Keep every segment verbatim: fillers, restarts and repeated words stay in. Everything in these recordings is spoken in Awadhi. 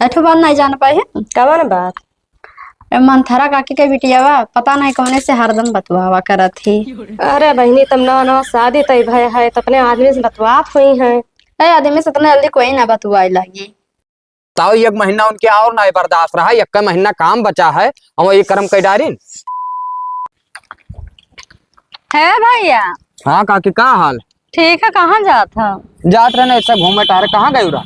एठो बात नहीं जान पाए है। कवन बात? ए, मंथरा काकी के बिटियावा पता नहीं कौने से हरदम बतुआवा करत ही। अरे बहिनी, तब नवा नवा शादी तय भय है, तो अपने आदमी से बतुआत हुई है। ए, आदमी से इतना जल्दी कोई ना बतुआए लागी। ताऊ, एक महीना उनके और ना बर्दाश्त रहा, एक महीना काम बचा है, हम ये कर्म कई डारिन। है भैया। हाँ काकी, का हाल? ठीक है, कहाँ जात ह? जात रहने ऐसे घूमे टहरे। कहाँ गए रहा?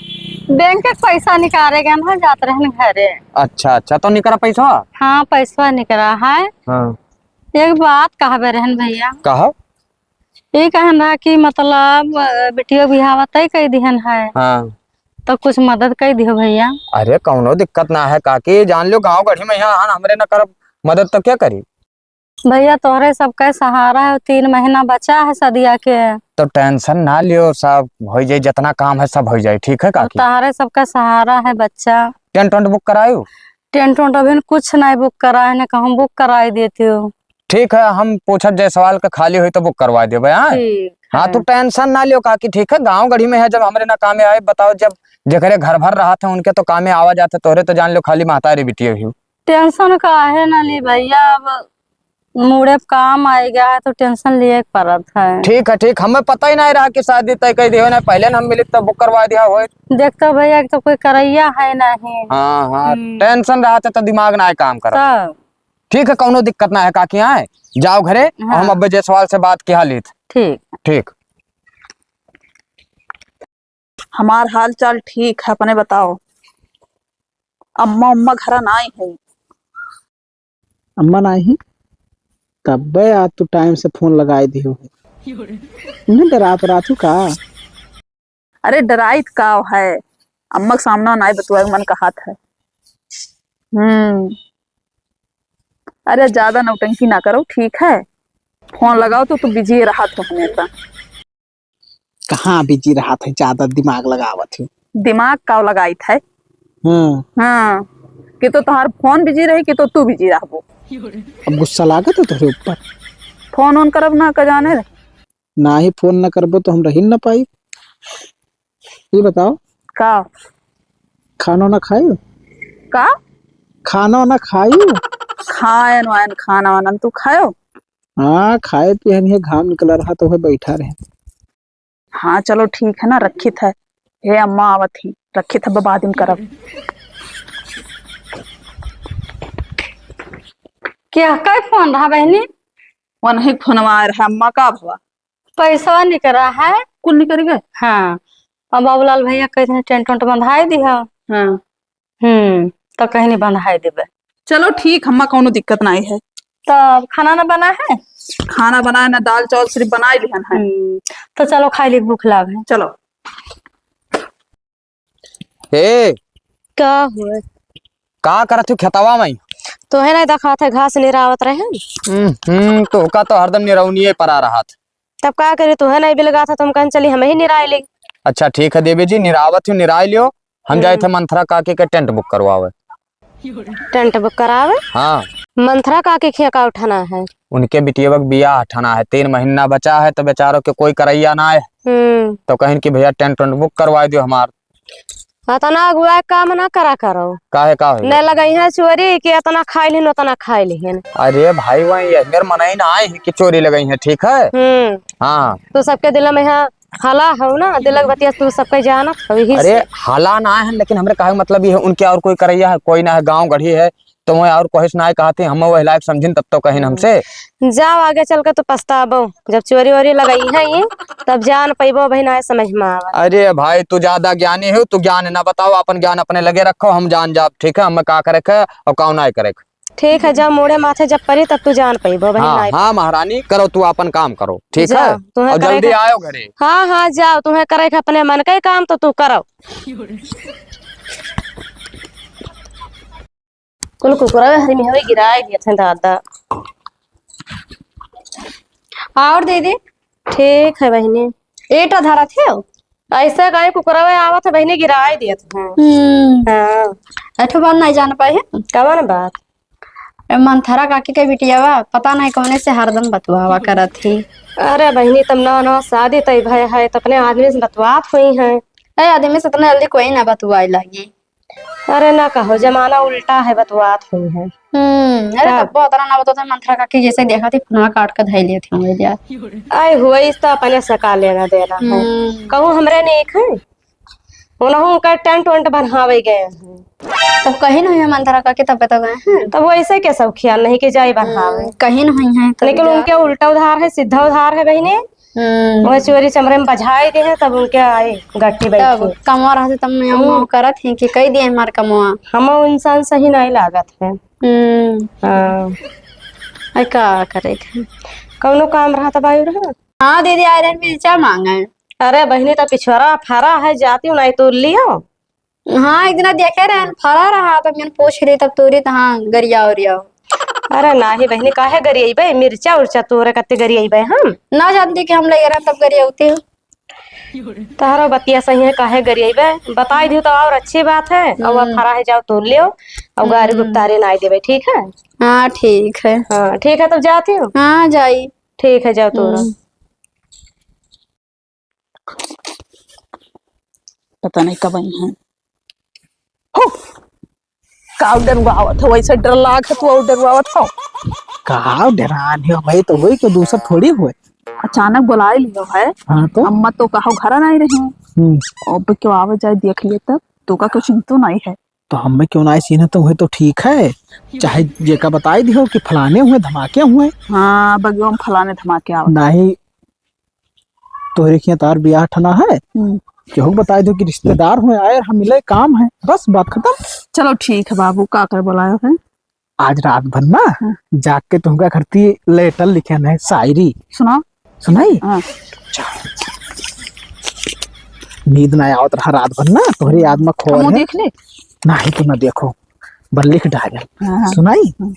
बैंक के पैसा निकाले गए ना, जात रहन घरे। अच्छा अच्छा, तो निकरा पैसा? हाँ, पैसा निकरा है। हाँ। एक बात कहबे रहन भैया। कहो। ये कहन रहा कि मतलब, अ, बिटिया बिहावा तय कई दिहन है। हाँ। तो कुछ मदद कई दिहो भैया। अरे कौनो दिक्कत ना है काकी, जान लो गाँव गढ़ी में यहाँ हमरे न करब मदद तो क्या करी? भैया, तोहरे सबका सहारा है, तीन महीना बचा है सदिया के। तो tension ना लियो, सब होइ जाई, जितना काम है सब होइ जाई, ठीक है काकी? तोहरे सबका सहारा है बच्चा। टेंट वेंट book करायो? टेंट वेंट अभी कुछ नहीं book कराए, ना कहूँ book कराए देती हो। ठीक है, हम पूछब जायसवाल के, खाली होई तो book करवा देबे, हाँ? ठीक हाँ, है। तू tension ना लियो काकी, ठीक है? गाँव गढ़ी में है, जब हमरे ना कामे आए, बताओ, जब जेकरे घर भर रहत है, उनके तो कामे आवा जात है, तोहरे तो जान लो खाली महतारी बिटिया ही। Tension काहे ना ली भैया, अब मूड़े पे काम आइ गया है तो tension लिए के पड़त है। ठीक है, ठीक, हमें पता ही नहीं रहा कि शादी तय कर दियो ना, पहले न हम मिली तब book करवा दिया होए। देख तो भैया, एक तो कोई करैया है नहीं। हाँ, हाँ, हम्म। Tension रहत है तो दिमाग ना काम करत। तब? ठीक है, कौनो दिक्कत ना है काकी, आए जाओ घरे, हाँ। हम अब जायसवाल से बात किया लीत। ठीक। ठीक। हमार हाल चाल ठीक है, अपने बताओ। अम्मा, अम्मा घरा नाई है। अम्मा नाई है? तब्बे आज तू time से phone लगाई दियो है। उन्हें डरात रहत हूँ का? अरे डराइत का है, अम्मा के सामना नाई बतुआए मन कहत है। हम्म। अरे ज्यादा नौटंकी ना करो, ठीक है? Phone लगाओ तो तू busy रहत हो हमेशा। कहाँ busy रहत है, ज्यादा दिमाग लगावत है। दिमाग का लगाइत है? हाँ। हाँ, कि तो तोहार phone busy रही, कि तो तू busy रहबो। अब गुस्सा लागत है तोहरे ऊपर। Phone on करब ना, का जाने रहे। ना ही phone ना करबो तो हम रही ना पाई। ये बताओ। का? खाना ना खायो? का? खाना ना खायो? खायन वायन खाना वाना तू खायो? हाँ, खाए पिए हन, ये घाम निकल रहा तो वह बैठा रहे। हाँ, चलो ठीक है ना, रखित है। हे अम्मा आवत ही, रखित है, बाद में करब। क्या, कई phone रहा बहिनी? वो नहीं phone आ रहा, अम्मा का भवा? पैसा निकरा है। कुल निकल गए? हाँ। अब बाबूलाल भैया कहते हैं टेंट वेंट बंधाए दिया। हाँ। हम्म, तो कहीं नहीं बंधाए देबे। चलो ठीक, हम्मा कौनो दिक्कत नहीं है। तब खाना ना बना है? खाना बनाए ना, दाल चावल सिर्फ बनाए लिहन है। हम्म, तो चलो खाई ली, भूख लाग है। चलो। ए, का हुए? का करत हूँ खेतवा में? तोहे नहीं देखात है, घास निरावत रहे। हम्म, हम्म, तो का तो हरदम निरौनिये परा रहत। तब का करी, तोहे नहीं बिलगात है, तो हम कहन चली हम ही निराय ली। अच्छा ठीक है देवी जी, निरावत हूँ, निराय लियो। हम हम्म। जाए थे मंथरा काकी के टेंट बुक करवावे। टेंट बुक करावे? हाँ। मंथरा काकी के का उठाना है? उनके बिटिया के बियाह उठाना है, तीन महीना बचा है तो बेचारों के कोई करैया ना है। हम्म। तो कहिन कि भैया टेंट वेंट बुक करवा दियो हमार। अतना अगुआ काम ना करा करो। काहे का होई? न लगई है चोरी कि अतना खाई लिहन, उतना खाई लिहन। अरे भाई, वही है, मेरे मनई ना आए हैं कि चोरी लगई है, ठीक है? हम्म। हाँ। तू सबके दिल में है, हला हो ना, दिलक बतिया तू सबके जानत हो, यही अरे से। हला ना है, लेकिन हमरे कहे मतलब ये है, उनके और कोई करैया है, कोई ना है, गाँव गढ़ी है, तो वह और कोई ना है, कहते हम वह लायक समझिन, तब तो कहिन हमसे। जाओ, आगे चल के तू पछताबो, जब चोरी वोरी लगई है ये, तब जान पैबो, भाई ना समझ में आवा। अरे भाई, तू ज्यादा ज्ञानी हो, तू ज्ञान ना बताओ, अपन ज्ञान अपने लगे रखो, हम जान जाब, ठीक है, हमें का करे के और का ना करे के। ठीक है, जब मूड़े माथे जब परी, तब तू जान पइबो, बहिन हाँ, नाई। हाँ महारानी, करो तू आपन काम करो, ठीक है? जाओ, तुम्हें और करे जल्दी के आयो घरे। हाँ, हाँ, जाओ, तुम्हें करे के अपने मन के काम तो तू करो। कुल कुकुरा हरी में हवे गिराए दिया थे दादा। और दीदी? ठीक है बहिनी। एटा धरत है? ऐसे गाय कुकुरवा आवत है बहिनी, गिराए दियत है। हम्म। हाँ। एठो बात नहीं जान पाए है? कवन बात? ए, मंथरा काकी के बिटियावा पता नहीं कौने से हरदम बतुआवा करत ही। अरे बहिनी, तब नवा नवा शादी तय भय है, तो अपने आदमी से बतुआत हुई है। ए, आदमी से इतना जल्दी कोई ना बतुआए लागी। अरे ना कहो, जमाना उल्टा है, बतवात हुई है। हम्म, अरे तब। तब बहुत ना बतौते मंथरा काकी, जैसे देखा थी, फोनवा काट के धई लेती हूँ, भैया। आए हुए इस तो अपने सका लेना देना है। हम्म। कहूँ हमरे नहीं खाए, उनहु उनका टेंट वेंट बन्हावे गए हैं। तब कहीं नहीं है मंथरा काकी, तब तो गए हैं। तब वैसे के सब ख्याल नहीं कि जाई बन्हावे। हम्म, कहीं नहीं है, तब लेकिन जा। उनके उल्टा उधार है, सीधा उधार है बहिनी। हम्म। वह चोरी चमरे में बझाई दे है, तब उनके आई गट्टी तब बैठी। कमवा रहते तब मैं हम्म। करत ही कि कई दिए हमार कमवा। हम इंसान सही नहीं लागत है। हम्म। हाँ। अरे का करे के? कौनो काम रहा तब आयु रहा? हाँ दीदी, आए रहे मिर्चा मांगे। अरे बहिनी, तो पिछोरा फरा है, जाती हूँ, नहीं तोड़ लियो। हाँ, एक दिना देखे रहन, फरा रहा, तब मैंने पूछ ली, तब तोरी तो हाँ, गरिया उरिया। अरे नाही बहिनी, काहे गरियइबे? मिर्चा उर्चा तोरे कत्ते गरियइबे हम? ना जानती कि हम लगे रहन, तब गरियउती हूँ। तहरो बतिया सही है, काहे गरियइबे? बताई दियो तो और अच्छी बात है। और वह हम्म। फरा है, जाओ तोड़ लियो, और गारी हम्म। गुप्तारे ना देबे, ठीक है? हाँ, ठीक है। हाँ, ठीक है, तब जाती हूँ। हाँ, जाई। ठीक है, जाओ तोड़ो। हम्म। पता नहीं कब आई हैं। हो! का डरवावत हो, वैसे डर लाग है, तू और डरवावत हो। का डरान है भाई, तो वही तो दूसर थोड़ी हुए। अचानक बुलाए लियो है। हाँ तो? अम्मा तो कहो घर नहीं रही। हम्म। अब क्यों आवे जाए देख लिए तब, तो का कुछ चिंतो नहीं है। तो हमें क्यों ना आई सीने तो हुए तो ठीक है, चाहे जेका बताई दियो कि फलाने हुए, धमाके हुए। हाँ, बगियो में फलाने धमाके आवत। नहीं, तोहरे के यहाँ तार बियाह ठना है, हम्म। केहू के बताई दियो कि रिश्तेदार हुए आए, हम मिले काम है, बस बात खतम। चलो ठीक है बाबू, का कर बुलायो है? आज रात भर ना हाँ। जाग के तुमका घर ती लेटर लिखे है, शायरी। सुनाओ। सुनाई? हाँ। नींद ना आवत रहा रात भर ना, तोहरे याद में खोर हमहू है। देख ले। नाही तो ना देखो, बस लिख डायल। हाँ, हाँ। सुनाई? हाँ।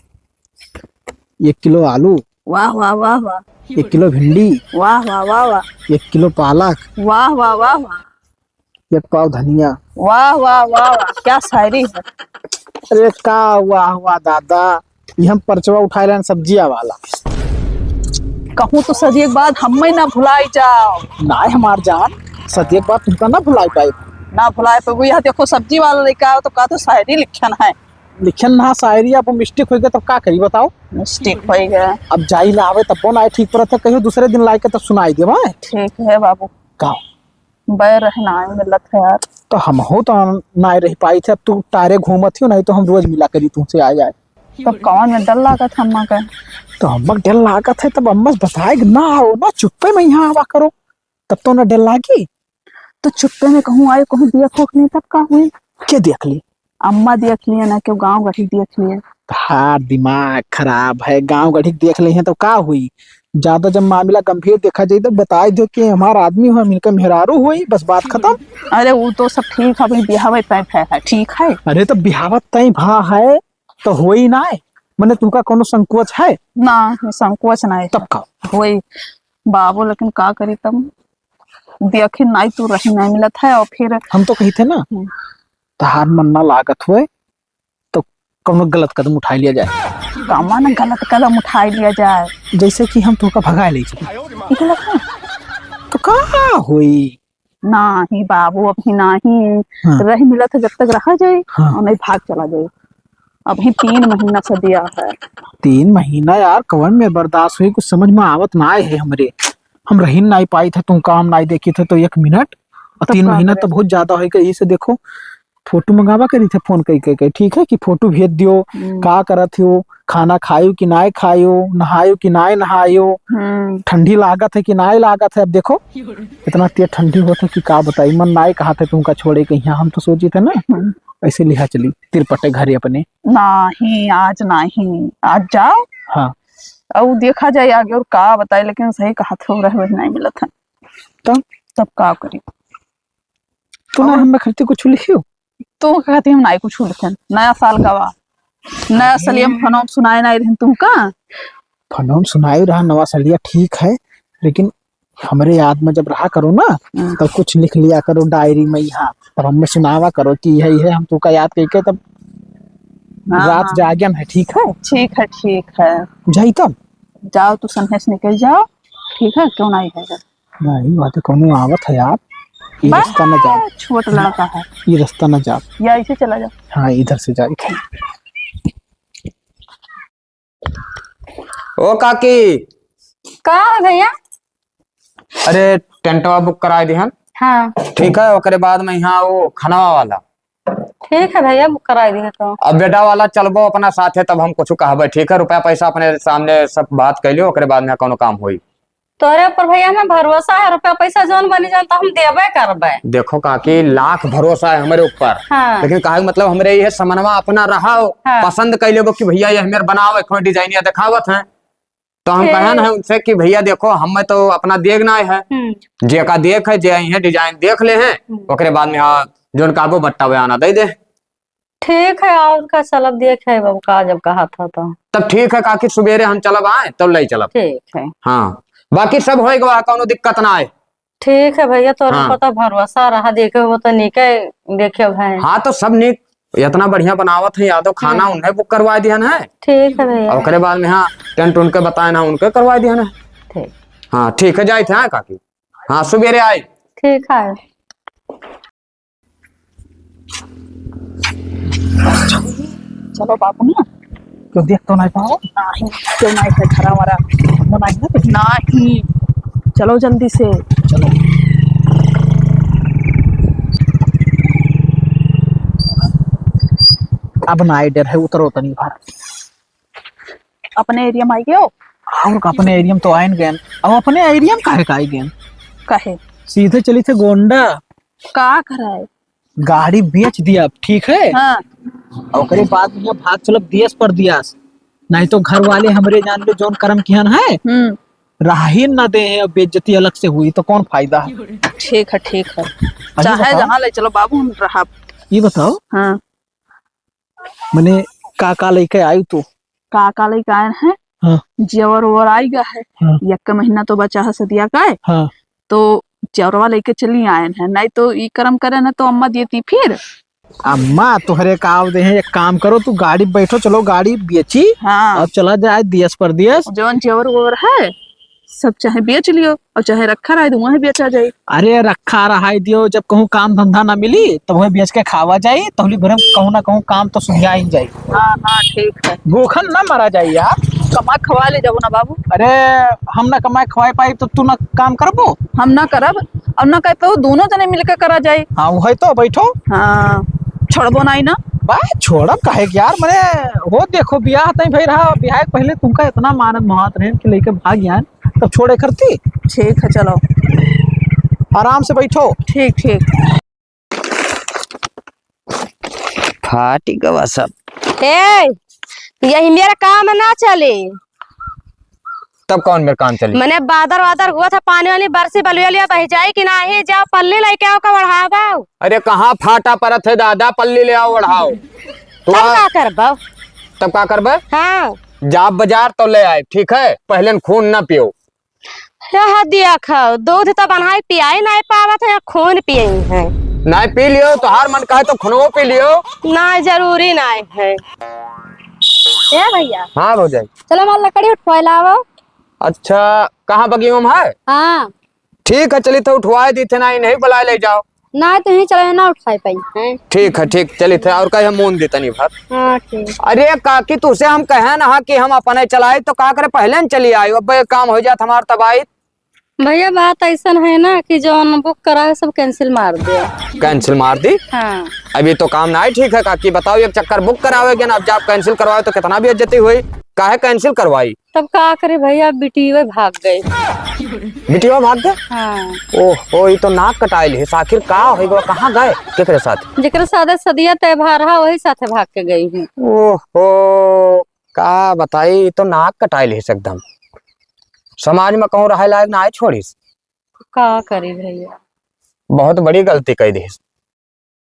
एक किलो आलू। वाह, वाह, वाह, वाह। एक किलो भिंडी। वाह, वाह, वाह, वाह। एक किलो पालक। वाह, वाह, वाह, वाह। एक पाव धनिया। वाह, वाह, वाह, वाह, क्या शायरी है। अरे का वाह, वाह दादा, ये हम परचवा उठाए लेन सब्जिया वाला। कहूँ तो सदिया के बाद हमें ना भुलाई जाओ। नाय हमार जान, सदिया के बाद तुमका ना भुलाई पाई। ना भुलाई पाबू, यह देखो सब्जी वाला लेके आओ तो का तो शायरी लिखन है। लिखन ना शायरी, अब mistake होइ गए तब का करी बताओ? Mistake होइ गए। अब जाई लावे तब वो ना ठीक परत है, कहियो दूसरे दिन लाए के तब सुनाई देवा। ठीक है बाबू। का? बैर रहे ना मिलत है यार। तो हमहू तो ना रह पाई थे, अब तू टारे घूमत ही, नहीं तो हम रोज मिला करी तुमसे आ जाए। तो कौन में डर लागत है अम्मा का? तो अम्मा के डर लागत है, तब अम्मा से बताए कि ना हो ना, चुप्पे में यहाँ आवा करो, तब तो ना डर लागी। तो चुप्पे में कहूँ आए, कहूँ देख होख नहीं, तब का हुई? के देख ली? अम्मा देख लिए ना, क्यों गाँव गढ़ी देख लिए। तहार दिमाग खराब है, गाँव गढ़ी देख ले हैं तो का हुई? ज्यादा जब मामला गंभीर देखा जाए तो बताई दो कि हमार आदमी हो, इनका मेहरारू हुई, बस बात खतम। अरे वो तो सब ठीक है, अभी बिहावे तय है, ठीक है। अरे तो बिहावत तय भा है तो होई ना है, मने तुमका कोनो संकोच है? ना, संकोच ना है। तब का? होई बाबू, लेकिन का करी तब, देखी नाई तू रही नाई मिलत है और फिर हम तो कही थे ना, हम्म। तहार मन ना लागत हुए तो कौनो गलत कदम उठाई लिया जाए। कौन गलत कदम उठाई लिया जाए? जैसे कि हम तोहका भगाए ले चली। निकलत है? तो का होई? नाही बाबू, अभी नाही। हाँ। रही मिलत है, जब तक रहा जाए हाँ। और नहीं भाग चला जाए। अभी तीन महीना से दिया है। तीन महीना यार, कवन में बर्दाश्त हुई, कुछ समझ में आवत ना आए है हमरे। हम रही नाई पाई थे, तुम काम नाई देखी थे तो एक मिनट, और तब तीन का महीना करे? तो बहुत ज्यादा होई गई। इसे देखो, फोटो मंगावा करी थे फोन कई कई कई, ठीक है कि फोटो भेज दियो, हम्म। का करत हो, खाना खायो कि नाय खायो, नहायो कि नाय नहायो, हम्म। ठंडी लागत है कि नाय लागत है। अब देखो, इतना तेज ठंडी होत है कि का बताई, मन नाय कहा थे तुमका छोड़े के यहाँ। हम तो सोची थे ना, हम्म। ऐसे लिहा चली तिरपटे घरे अपने। नाही, आज नाही, आज जाओ। हाँ। और देखा जाए आगे और का बताए, लेकिन सही कहा थे, रहे वही नहीं मिलत है। तब? तब का करी? तू ना और? हमें खर्चे कुछ लिखियो? तू कहती हम नाई कुछ लिखन। नया साल का बा। नया अरे। सलिया में फनोम सुनाए नाई रहन तू का? फनोम सुनाए रहा नवा सलिया, ठीक है, लेकिन हमरे याद में जब रहा करो ना, हाँ। तब कुछ लिख लिया करो डायरी में यहाँ, तब हमें सुनावा करो कि यह, यह हम तुका याद करके तब हाँ, रात हाँ। जागन है, ठीक है? ठीक है, ठीक है। जाई तब? जाओ, तू संदेश निकल जाओ, ठीक है? क्यों नहीं है? नहीं, वहाँ तो कोनो आवत है यार। ये बस, रास्ता ना जा। छोट लड़का है। ये रास्ता ना जा। या ऐसे चला जा। हाँ, इधर से जा। ओ काकी। का है भैया? अरे, टेंटवा बुक कराइ दिहन। हाँ। ठीक है, ओकरे बाद में यहाँ वो खनवा वाला। ठीक है भैया, बुक कराइ दिहे तो। अब बेटा वाला चलबो अपना साथे, तब हम कुछ कहबे, ठीक है? रुपया पैसा अपने सामने सब बात कइ लियो, ओकरे बाद में कौनो काम होई। तोरे ऊपर भैया हमें भरोसा है, रुपया पैसा जौन बनी जौन तो हम देबे करबे। देखो काकी, लाख भरोसा है हमरे ऊपर, हाँ। लेकिन कहे के मतलब हमरे ये समनवा अपना रहा हो, हाँ। पसंद कइ लेबो कि भैया ये हमें बनाओ, एक ठो डिजाइनिया देखावत हैं, तो हम ठीक। कहेन है उनसे कि भैया देखो, हमें तो अपना देख नाहीं है, हम्म। जेका देख है, जे आई है डिजाइन देख ले हैं, हम्म। ओकरे बाद में हाँ, जौन कहबो बट्टा बयाना दइ दे। ठीक है, और का, चलब देख है बाबू का जब कहा था तो। तब ठीक है काकी, सुबेरे हम चलब आए, तब लइ चलब। ठीक है। हाँ, बाकी सब होइ गवा, कौनो दिक्कत ना आए। ठीक है भैया, तोर हाँ। ऊपर तो भरोसा रहा, देखे हो तो नीके देखे भाई। हाँ, तो सब नीक, इतना बढ़िया बनावत है यादव खाना, हम्म। उन्हें बुक करवा दिहन है। ठीक है भैया। और ओकरे बाद में हाँ, टेंट उनके बताए ना, उनके करवा दिहन है। ठीक। हाँ, ठीक है, जाइत है, हाँ काकी। हाँ, सुबेरे आए। ठीक है। चलो बाबू ना, क्यों देख तो नहीं पाओ? नहीं, क्यों नहीं है घरा वरा? वो नहीं है कुछ? नहीं, चलो जल्दी से। चलो। अब ना डर है, उतरो तनी बाहर। अपने एरिया में आई गयो? और का, अपने एरिया में तो आइन गए। अब अपने एरिया में काहे का आई गए? काहे? सीधे चली थे गोंडा। का कराए? गाड़ी बेच दिया, ठीक है? हाँ। ओकरे बाद में भाग चलब दियस पर दियस, नहीं तो घर वाले हमरे जान ले जौन करम किहन है, हम्म। रहा ही ना दे हैं, अब बेइज्जती अलग से हुई तो कौन फायदा है? ठीक है, ठीक है। अच्छा, चाहे बताओ। जहाँ ले चलो बाबू, हम रहब। ये बताओ, हाँ। मने का का लइके आयु तू? का का लइके आयन है? हाँ। जेवर ओवर आई गा है। हाँ। यक्का महीना तो बचा है सदिया का है। हाँ। तो जेवरवा लइके चली आयन है, नहीं तो ई करम करे न तो अम्मा देती फिर। अम्मा तोहरे का आव दे हैं, एक काम करो, तू गाड़ी बैठो, चलो गाड़ी बेची हाँ। और चला जाए दियस परदियस। जौन जेवर ओवर है सब चाहे बेच लियो और चाहे रखा रहे तो वहीं बेचा जाए। अरे रखा रहाई दियो, जब कहूँ काम धंधा ना मिली तब वही बेच के खावा जाई, तहली भरे कहूँ ना कहूँ काम तो सुधिया ही जाई। हाँ, हाँ, ठीक है। भूखन ना मरा जाई यार। कमा खवा ले जाबो ना बाबू। अरे हम ना कमाए खवाए पाई तो तू ना काम करबो? हम ना करब और ना कह पाऊ, दोनों जने मिलके करा जाए। हाँ वही तो, बैठो। हाँ, छोड़बो नहीं ना। बा छोड़ब काहे के यार, मने हो देखो बियाह तई भई रहा, बियाह के पहले तुमका इतना मानत मोहात रहे कि लइके भाग यार। तब छोड़े करती। ठीक है, चलो। आराम से बैठो। ठीक, ठीक। फाटी गवा सब। ए, यही मेरा काम ना चले। तब कौन मेरा काम चले? मने बादर वादर हुआ था, पानी वाली बरसी बलुआ लिया बह जाई कि नाही, जाओ पल्ली लेके आओ का ओढ़ाओ। अरे कहाँ फाटा परत है दादा, पल्ली ले आओ ओढ़ाओ। तू तब आ- का करबो? तब का करबे? हाँ। जाब बाजार तो ले आए, ठीक है, पहले न खून ना पियो। यह दिया खाओ, दूध तो बनाई पियाई नहीं पावत है, खून पिए हैं। नहीं पी लियो, तोहार मन कहे तो खूनो पी लियो। नहीं, जरूरी नहीं है। ए भैया। हाँ भौजाई। चलो हमार लकड़ी उठवाए लावो। अच्छा, कहाँ बगिया में है? हाँ। ठीक है, चली तो उठवाए दी थे ना, इन्हें बुलाए ले जाओ। ना, तो ही चले ना उठाए पाई। हैं? ठीक है, ठीक, चली थे। और कहे हम मोन दे तनी भर। हाँ, ठीक। अरे काकी, तुसे हम कहे ना कि हम अपने चलाए, तो का करे, पहले न चली आए, अब ये काम हो जात हमार तब आई। भैया, बात ऐसन है ना कि जौन बुक करा है, सब कैंसिल मार दे। कैंसिल मार दी? हाँ। अभी तो काम ना है, ठीक है काकी, बताओ, एक चक्कर बुक करावे के ना, अब जब कैंसिल करवाए तो कितना बेइज्जती हुई, काहे कैंसिल करवाई? तब का करे भैया, बिटिया भाग गई। बिटिया भाग गए? हाँ। ओहो, ई तो नाक कटाइल है। आखिर का हो गवा, कहाँ गए, केकरे साथ? जेकरे साथे सदिया तय भा रहा, वही साथे भाग के गई है। ओहो, का बताई, ई तो नाक कटाइल है एकदम। समाज में कहूँ रहे लायक ना आए छोड़िस। का करी भैया? बहुत बड़ी गलती कइ दिहिस।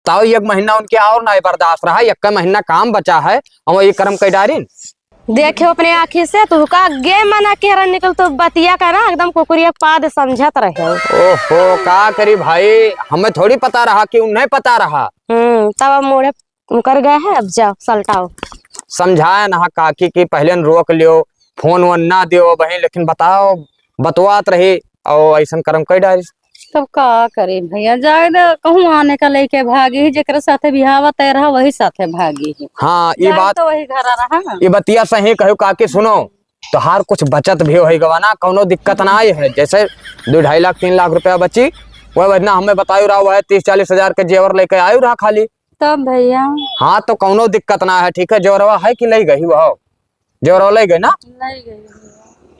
ताऊ एक महीना उनके और ना बर्दाश्त रहा, एक महीना काम बचा है, और ये करम कइ डारिन। देखे अपने आँखी से, तू का गे मना के रन निकल, तू बतिया का ना एकदम कुकुरिया पाद समझत रहे। ओहो, का करी भाई, हमें थोड़ी पता रहा कि उन्हें पता रहा। हम्म, तब अब मोड़े उनकर गए हैं, अब जाओ सलटाओ। समझाया ना काकी कि पहले न रोक लियो, फोन वोन ना दियो बहिन, लेकिन बताओ, बतवात रही और ऐसन करम कइ डारिस। तब का करी भइया, जाए दे, कहूँ आने का लइके भागी ही, जेकरे साथे बिहावा तय रहा, वही साथे भागी ही। हाँ, ई जाए बात, तो वही घर रहा ना। ई बतिया सही कहो काकी, सुनो, तोहार कुछ बचत भी होइ गवा ना, कउनो दिक्कत ना आई है। जैसे दो ढाई लाख, तीन लाख रुपया बची, वह वजना हमें बतायु रहा, वह तीस चालीस हजार के जेवर लइके आयु रहा खाली। तब भइया? हाँ, तो कउनो दिक्कत ना है, ठीक है। जेवरवा है कि लइ गई वह? जेवरवा लइ गई ना? लइ गई।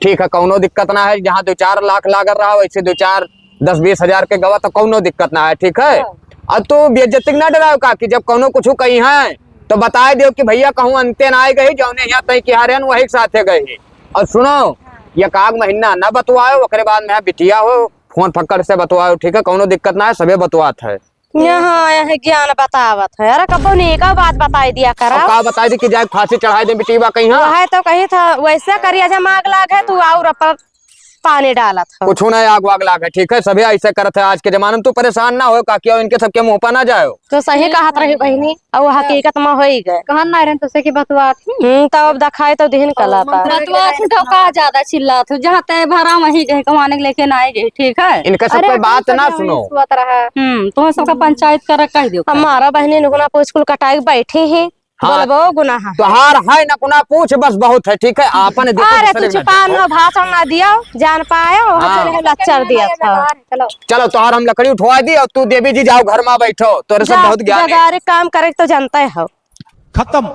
ठीक है, कउनो दिक्कत ना है। जहाँ दो चार लाख लागत रहा, वैसे दो चार, दस बीस हजार के गवा, तो कउनो दिक्कत ना है, ठीक है। हाँ। अब तू बेइज्जती के ना डराओ काकी, जब कउनो कुछ कही है तो बताए दियो कि भइया कहूँ अंते ना आए गई, जौने यहाँ तय किहारे हन वही के साथे गई। और सुनो, हाँ। ये काग महीना ना बतवाओ, ओकरे बाद में बिटिया हो, फोन फक्कड़ से बतवाओ, ठीक है, कउनो दिक्कत ना है, सबे बतवात है। यहाँ आया है ज्ञान बतावत है। अरे कब्बो नहीं, का बात बताई दिया करा। अब का बताई दी कि जाए फांसी चढ़ाई दे बिटिया कहीं, हाँ? वह तो कही था, वैसे करिया जब आग लाग है, तू और अपन पानी डालत हो। कुछ ना आग वाग लाग है, ठीक है, सभी ऐसे करत है आज के जमाने में। तू परेशान ना हो काकी, और इनके सबके मुँह पर ना जाओ। तो सही कहत रही बहिनी, और हकीकत में होइ गए। कहन ना रहन तो से की बतवात ही। हम्म, तब अब दिखाई तो दिहिन कला था। बतवात ही तो का ज्यादा चिल्लात हो, जहाँ तय भरा वहीं गए, कमाने के लेके ना आए गए, ठीक है? इनका सब अरे, कोई बात ना सुनो। सुअत रहा। हम्म, तुम्हें सबका पंचायत कर कह दियो। हमारा बहिनी नुकना पूछ कुल कटाई के बैठी ही। हाँ। बोलबो गुनाह है। तोहार है ना कुना पूछ बस बहुत है, ठीक है? आपन देखो अरे दूसरे तू के चुपा मत न, भाषण ना दियो, जान पायो, हम हाँ। चले लच्चर दिया था। चलो तोहार हम लकड़ी उठवा दी और तू देवी जी जाओ घर में बैठो, तोरे सब जा, बहुत ज्ञान है। जगारे काम करे तो जानते हो। खत्म।